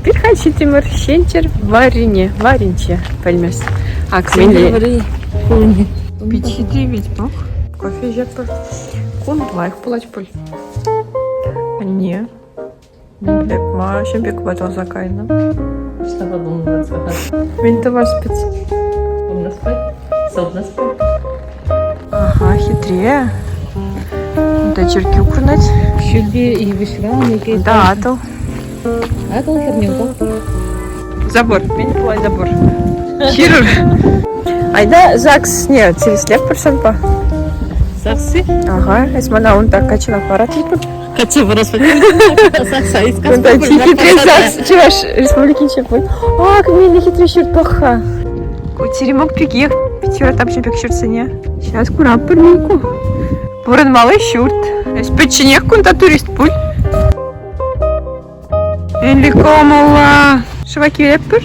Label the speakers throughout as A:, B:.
A: Эпир халь ҫитрӗмӗр Ҫенчӗр варрине, варринче, пӗлмес. Ак мӗнле. Пит хитре ведь, пӑх. Кофе ӗҫетпӗр. Кун лайӑх пулать пуль. Анне, мӗнле ма ҫын пек ватӑлса кайнӑ?
B: Что подумала?
A: Мӗн тӑвас спец?
B: Умна спать, содна спать.
A: Ага, хитре. Унта чиркӳ курӑнать.
B: Ҫӳлти йывӑҫра некий.
A: Да, Атӑл.
B: Атӑл хӗрне утатпӑр.
A: Забор. Мӗн пулать забор? Ҫырӑр. Айда ЗАГСне тӗрӗслетпӗр санпа.
B: ЗАГСы?
A: Ага, эс мана унта каччӑна паратӑн.
B: Качча парас
A: Унта чи хитре ЗАГС Чӑваш Республикинче пуль. Ак, мӗнле хитре ҫурт пӑх-ха. Ку теремок пекех, пятиэтажный пек ҫуртсене. Сейчас куратпӑр Мику. Пурӑнмалли ҫурт. Эс пӗчченех кунта турист пуль. Мӗнле кӑмӑллӑ. Шыва килетпӗр.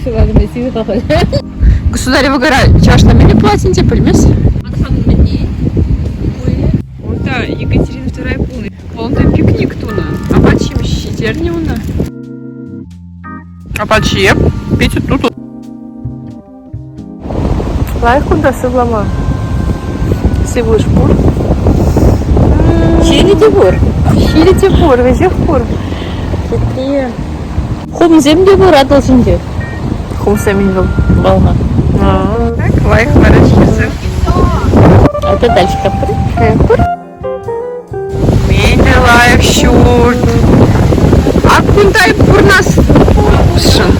B: Шыва кӗме сивӗ пахаль.
A: Государева гора чӑвашла мӗнле пулать ӗнтӗ, пӗлмес. Унта Екатерина Вторая пулнӑ. Унта пикник тунӑ. Апат-ҫимӗҫ ҫитернӗ уна. Апат ҫиеп, питӗ тутлӑ. Лайӑх кунта сывлама. Сывлӑш пур.
B: Ҫилӗ те пур.
A: Ҫилӗ те пур, веҫех пур. Хитре.
B: Хумсем те пур Атӑл ҫинче.
A: Хумсем вӑл.
B: Волна.
A: Так, лайӑх вара ҫырсем.
B: Это дальше капыр.
A: Капыр. Мӗнле лайӑх ҫурт. А кунта пурнасшӑн.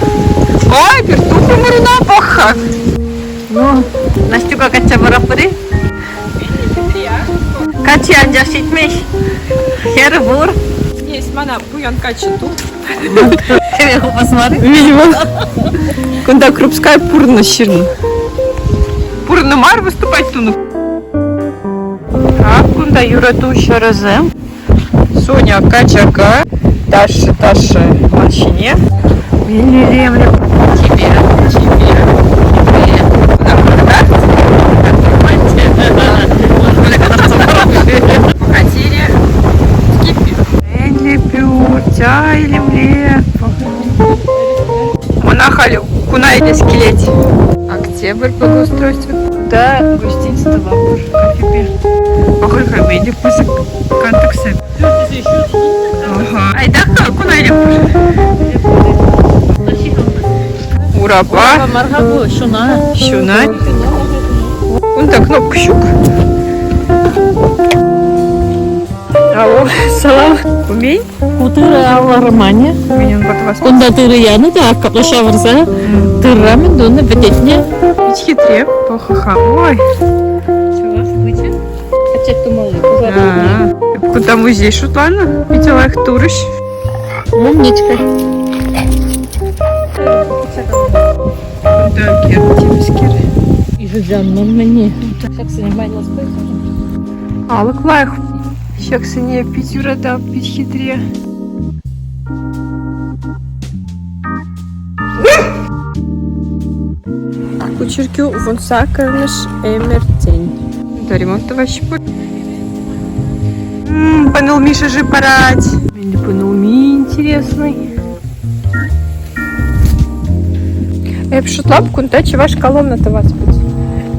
A: Ой, пир тухрӑмӑр ӑна пӑх-ха.
B: Ну, Настюка качча параппӑр-и? Каччи анчах ҫитмест. Хӗр пур.
A: Есть мана пуян каччӑ туп.
B: Хӗре хупас мар-и?
A: Видимо. Кунта Крупская пурнӑ ҫырнӑ. Пурӑннӑ мар, выступать тунӑ. Так, кунта юрату ҫӗрӗсем. Соня качака, Даша, Даша ман ҫине. Милли тебе, тебе, тебе. Покатили Мӗнле пӳрт, илемле. Мана халь куна илес килет. Октябрь благоустройство. Да, гостиница тӑватпӑр кафепе. Пӑхӑр-ха, мӗнле пысӑк кантӑксем. Ага. Айдах-ха, куна илеппӗр. Урапа.
B: Мар-ха ку, ҫуна.
A: Ҫуна. Унта кнопка ҫук. Алло, салам. Умей?
B: Ку тырӑ алла романӗ.
A: Менен вас.
B: Кунта тырӑ янӑ та капла ҫавӑрса тырра мӗн тунӑ пӗтетне.
A: Пит хитре, пӑхӑ-ха. Ой.
B: Чӑваш пычӗ. Пӗчӗк тумалли.
A: Кунта музей шутланӑ. Питӗ лайӑх турӗҫ.
B: Умничка.
A: Кунта темскер.
B: Изучанно мӗне. Ҫаксене майлас
A: Алӑк лайӑх. Ҫаксене пит юратап, пит хитре. Ку чиркӳ вунсаккӑрмӗш ӗмӗртен. Унта ремонт тӑваҫҫӗ пуль. Панулми шӑши парать. Мӗнле панулми интересный. Эп шутлап, кунта чӑваш Коломна тӑвас пуль.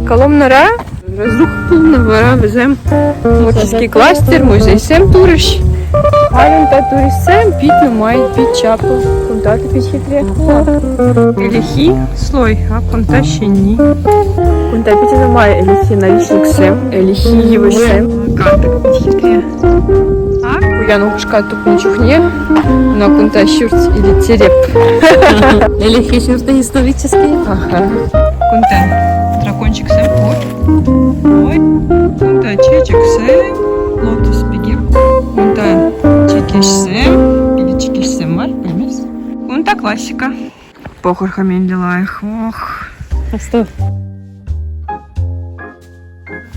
A: Коломнӑра разруха пулнӑ вара вӗсем творческий кластер, музейсем турӗҫ. Халь унта туристсем пит нумай, пит чаплӑ. Кунта та пит хитре. Ӗлӗкхи слой, а кунта ҫӗнни. Кунта питӗ нумай ӗлӗкхи наличниксем, ӗлӗкхи йывӑҫсем. Кантӑк пит хитре. Пуян упӑшка тупнӑ чухне ӑна кунта ҫурт илеттереп.
B: Ӗлӗкхи ҫурт исторический.
A: Ага. Кунта дракончиксем пур. Ой, кунта чечексем, лотос пекех. Кунта чӗкеҫсем, или чӗкеҫсем мар, пӗлмес. Кунта классика. Пӑхӑр-ха мӗнле лайӑх. Ох.
B: Асту.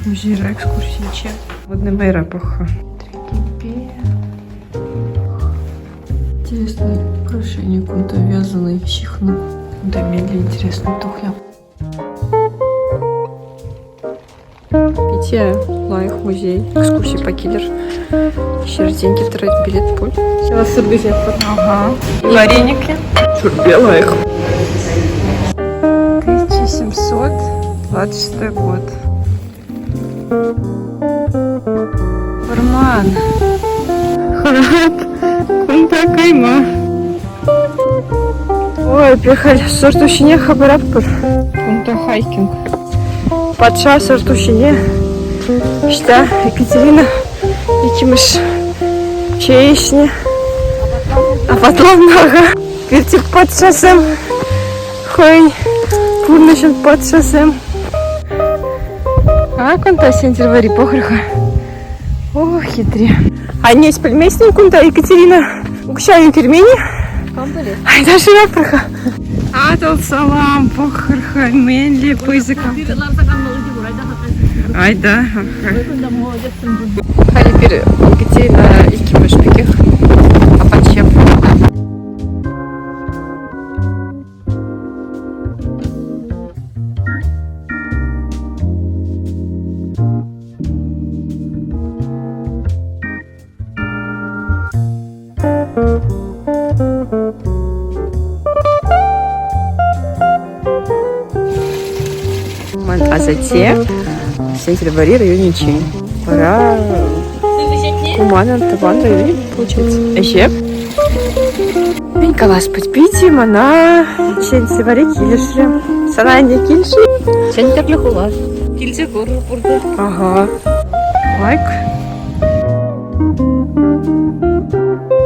A: Музейра экскурсинче. Водный майра пӑх-ха. Интересное украшение кунта вязаный ҫыхнӑ. Кунта мӗнле интересный тухья. Питӗ. Лайӑх музей. Экскурси по килӗр. Ҫӗртен килтӗрет билет пуль. Ага. Вареники. Шӳрпе лайӑх. 1726 год. Вӑрман. Хӑрат. Кунта кайма. Ой, пехаль сӑрт ҫине хӑпаратпӑр. Кунта хайкинг. Патша сӑрт ҫине ӑҫта Екатерина иккӗмӗш чей ӗҫнӗ. Апатланнӑ-ха. Пирте патшасем хӑйӗн пурнӑҫӗн патшасем. А кунта Сӗнтӗрвӑрри пӑхӑр-ха. Ох, хитре. Анне эс пӗлместӗн кунта Екатерина укҫа ӳкермен-и?
B: Кам пӗлет?
A: Айта шырапӑр-ха. Атӑл салам, пӑхӑр-ха, мӗнле пысӑк. Айда. Халь эпир Екатерина иккӗмӗш пекех апат ҫип. Ман асатте Сентябрь районӗнчен. Вара ку манӑн тӑван районӗ получается. Ӗҫе. Мӗн калас пӗтпи мана Сентябрь килӗшрӗ. Сана ӗнтӗ килӗшрӗ?
B: Чӗн тӗрлӗ хула. Килсе курӑр пурте.
A: Ага. Лайк.